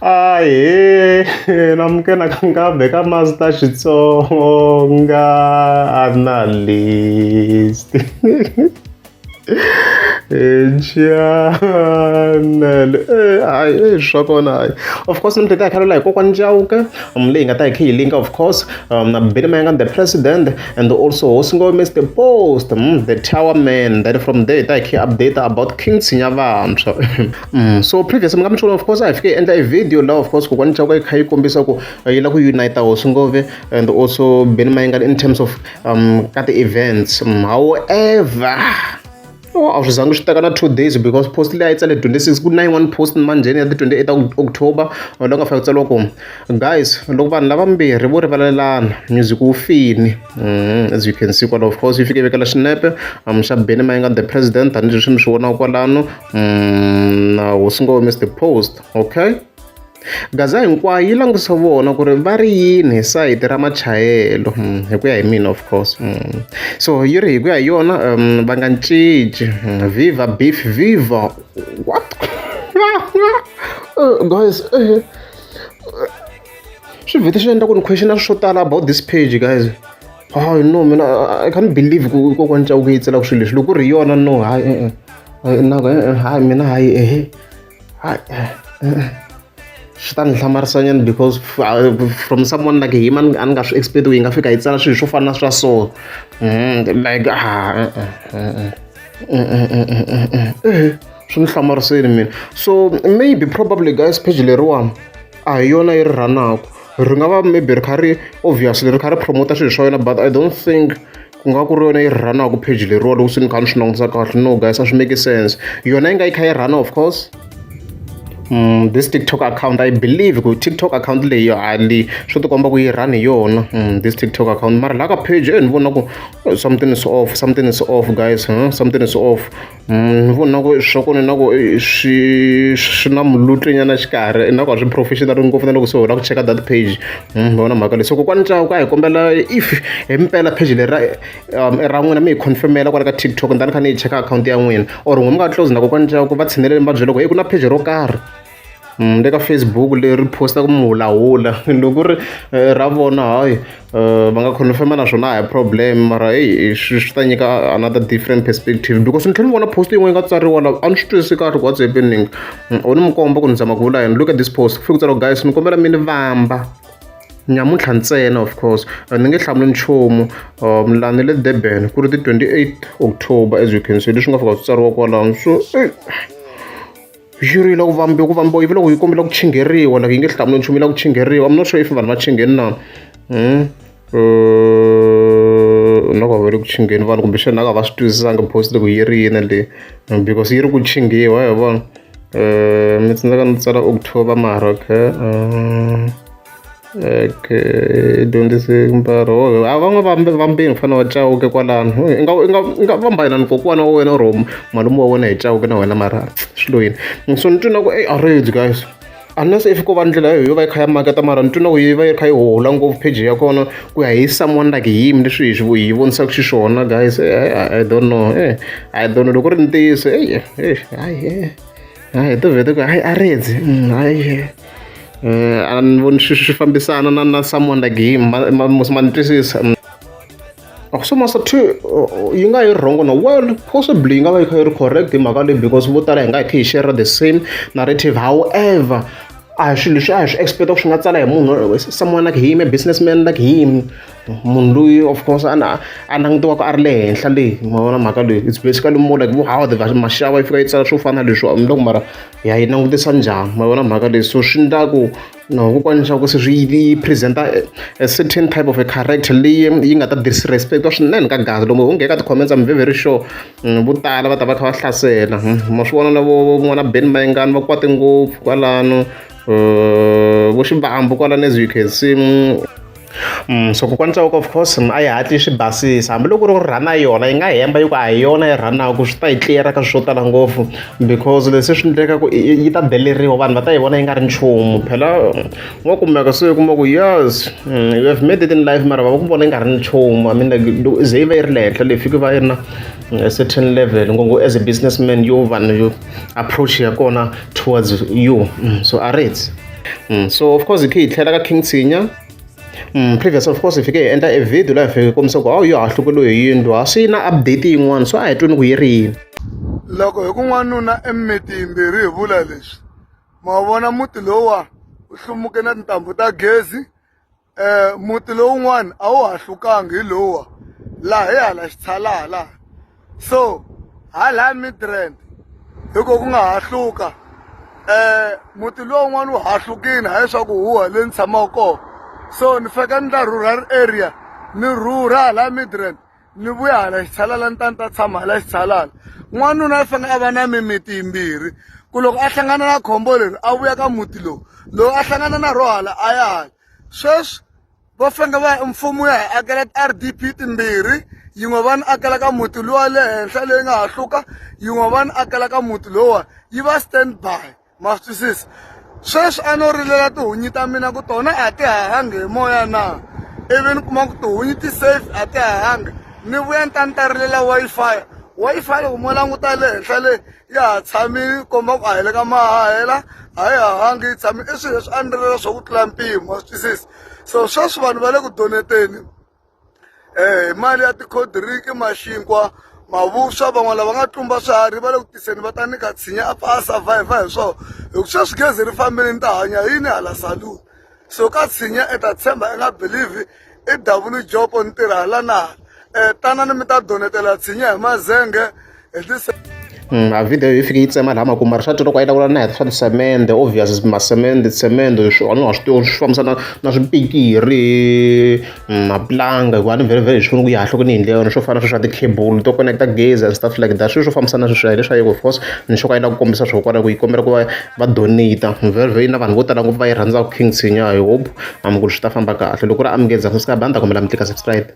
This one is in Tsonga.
Ahee namukela nakambe ka Master Xitsonga Analyst channel hayi swa kona hayi of course ni ta hi khalela hi kokwani Chauke leyi nga ta hi kha yi linka of course na Benny Mayengani the president and also Hosi Ngove Mr Post the tower man then from there hi ta hi kha hi update about King Tshinya Vantshwa So previous mi nga mi swona of course a hi fike hi endla e video laha of course kokwani Chauke yi kha yi kombisa ku yi lava ku unite Hosi Ngove and also Benny Mayengani in terms of ka ti-events however oh, a swi zangi swi teka na 2 days because post leyi a yi tsale 26 ku na yin'wana post manjheni ya ti 28 October lowu nga fika ku tsariwa ku guys loko vanhu lavambirhi vo rivalelana music wu fini as you can see kwala of course yi fike yi vekela xinepe xa Benny Mayengani the president tanihileswi mi swi vonaka kwalano na Hosi Ngove Mr Post okay gaza hinkwayo yi langutisa vona ku ri va ri yini hi sayiti ra machayelo hi ku ya hi mina of course so yi ri hi ku ya hi yona va nga cinci viva beef viva what guys swi vhete swi endla ku ni questiona swo tala about this page guys hayi no mina I can't believe ku kokwani Chauke yi tsalaka swilo leswi loko ku ri yona no hayi na hayi mina hayi ehe hayi swi ta ni hlamarisanyana because from someone like him a ni nga swi expect ku yi nga fika yi tsala swilo swo fana na swa so like ah swi ni hlamarisile mina so maybe probably guys page leriwani a hi yona yi ri rhanaku ri nga va maybe ri kha ri obviously ri kha ri promota swilo swa yona but I don't think ku nga ku ri yona yi rhanaku page leriwa loko se ni kha ni swi langutisa kahle no guys a swi make sense yona yi nga yi kha yi rhana of course this TikTok account I believe ku TikTok account leyi hali swi ti komba ku yi run hi yona this TikTok account mara laha ka page ni vona ku something is off, something is off guys, huh? Something is off. Ni vona ku swa kona na ku swi swi na mulutlinyana xikarhi na ku a swi professional ngopfu na loko se ho lava ku cheka that page vona mhaka leyi so kokwani Chauke a hi kombela if hi mpela page leri ra ra n'wina mi hi confirmela kwala ka TikTok ni ta ni kha ni yi cheka akhawunti ya n'wina or n'wina mi nga close na kokwani Chauke va tshineleni va byela ku hey ku na page ro karhi le ka Facebook leri postaka mihulahula loko ku ri ra vona hayi va nga confirm naswona a hi problem mara heyi swi swi ta nyika another different perspective because ni tlhela ni vona post yin'wana yi nga tsariwa la a ni swi twisisi kahle ku what's happening o ni mi komba ku ni zama ku vula yini look at this post ku fike ku tsariwa guys ni kombela mi ni vamba nyamuntlha ntsena of course ni nge hlamuli nchumu la ni le Durban ku ri ti 28 October as you can see leswi nga fika swi tsariwa kwalano so yi ri yi lava ku vambiwa ku vambiwa yi vula ku yi kombela ku chingheriwa like yi nge hlamuli nchumu yi lava ku chingheriwa I'm not sure if vanhu va chingheni na na ku va le ku chingheni vanhu kumbexana a va swi twisisanga post loko yi ri yini leyi because yi ri ku chinghiwa hi vona mi tsandzeka no tsala October mara okay okay dyondzise mbaro a va nga vambini ku fana va Chauke kwalano i nga i nga i nga vamba yena ni kokwana wa wena or malume wa wena hi Chauke na wena mara swi lo yini so ni twi na ku ey a guys unless if ko va ndlela yo va yi kha ya maketa mara ni twi na ku yi va yi kha yi hola ngopfu page ya kona ku ya hi someone like him leswi hi swi hi vonisaka xiswona guys I don't know I don't know loko ri ntiyiso eyi hayi hayi to vhete ku hayi a redzi hayi a ni voni swi swi fambisana na na someone like him ma ni twisisa so Master T yi nga yi wrong na well possibly yi nga va yi kha yi ri correct hi mhaka leyi because vo tala hi nga hi kha hi share the same narrative however a hi swilo leswi a hi swi expect ku swi nga tsala hi munhu someone like him a businessman like him munhu loyi of course a a langutiwaka a ri le henhla leyi ma vona mhaka leyi it's basically more like vo Howard Mashava yi fika yi tsala swo fana na leswi ni loko mara ya yi langutisa njhani ma vona mhaka leyi so swi endla ku no kokwani leswaku se swi yi present-a a certain type of a character leyi yi nga ta disrespect swinene ka Gaza loko ho nghena ka ti-comments I'm very very sure vo tala va ta va kha va hlasela ma swi vona na vo n'wana Benny Mayengani va kwate ngopfu kwalano vo Xibambu kwalano as you can see so kokwani Chauke of course a yi hatli swi basisa hambiloko ku ri ku rhana yona yi nga hemba yi ku a hi yona yi rhanaka swi ta yi tliyela ka swilo swo tala ngopfu because leswi swi endleka ku yi ta deleriwa vanhu va ta yi vona yi nga ri nchumu phela wa kumeka se u kuma ku yes you have made it in life mara va ku vona yi nga ri nchumu I mean like loko ze yi va yi ri le henhla leyi fike va yi ri na a certain level ngopfu as a businessman yo vanhu yo approach ya kona towards you so a ri. So of course hi khe hi tlhela ka King Tshinya. Previous of course hi fike hi endla e video laha hi fike hi kombisa ku hawu yo hahlukeliwe hi yindlu ha swi na update yin'wana so a hi tweni ku yi ri yini. Loko hi ku n'wanuna i mimiti yimbirhi hi vula leswi ma vona muti lowuwa wu hlumuke na tintambu ta gezi muti lowun'wana a wu hahlukangi hi lowuwa laha hi hala xitshalala so hala Midrand hi ko ku nga hahluka muti luwa wun'wana wu hahlukile hayi swa ku huwa le ni tshamaka kona so ni fika ni ndla rural area ni rhurha hala Midrand ni vuya hala xitshalala ni ta ni ta tshama hala xitshalala n'wanuna a fanele a va na mimiti yimbirhi ku loko a hlangana na khombo leri a vuya ka muti lowu loko a hlangana na ro hala a ya hala sweswi va fanele va mfumo ya hi akela ti-R_D_P timbirhi yin'we va ni akela ka muti luwa le henhla leyi nga hahluka yin'we va ni akela ka muti lowuwa yi va stand by ma swi twisisa sweswi a no rilela tihunyi ta mina ku tona a ti hahangi hi moya na ivi ni kuma ku tihunyi ti safe a ti hahangi ni vuya ni ta ni ta rilela Wi-Fi Wi-Fi loko mo languta le henhla le ya ha tshamile komba ku a hi le ka mahahela a yi hahangi yi tshamile i swilo leswi a ni rilela swa ku tlula mpimo ma swi twisisa so sweswi vanhu va le ku doneteni hi mali ya ti-cold drink maxinkwa mavuswa van'wana lava nga tlumba swiharhi va le ku tiseni va ta nyika tshinya a pfa a survive hi swona hi ku sweswi gezi ri fambile ni ta hanya yini hala saluni so ka tshinya i ta tshemba i nga believe i double job ni tirha hala na hala tanani mi ta donetela tshinya hi mazenge hi ti A video yi fike yi tsema laha makumu mara swa twa loko a yi vulavula na hina swa tisemende obvious masemende tisemende swi a ni nga swi tivi swi fambisana na swipikiri mapulanga hikuva a ni vhele vhele hi swi vona ku ya hahlukile yindlu ya yona swo fana na sweswo swa ti-cable to connect gezi and stuff like that swilo swo fambisana na sweswo hi leswa of course ni sure a yi lava ku kombisa swo kwala ku yi kombela ku va va donate vhele vhele na vanhu vo tala ngopfu va yi rhandzaka King Tshinya I hope ku swi ta famba kahle loko ku ri a mi nge za subscribe a ni ta kombela mi tlika subscribe.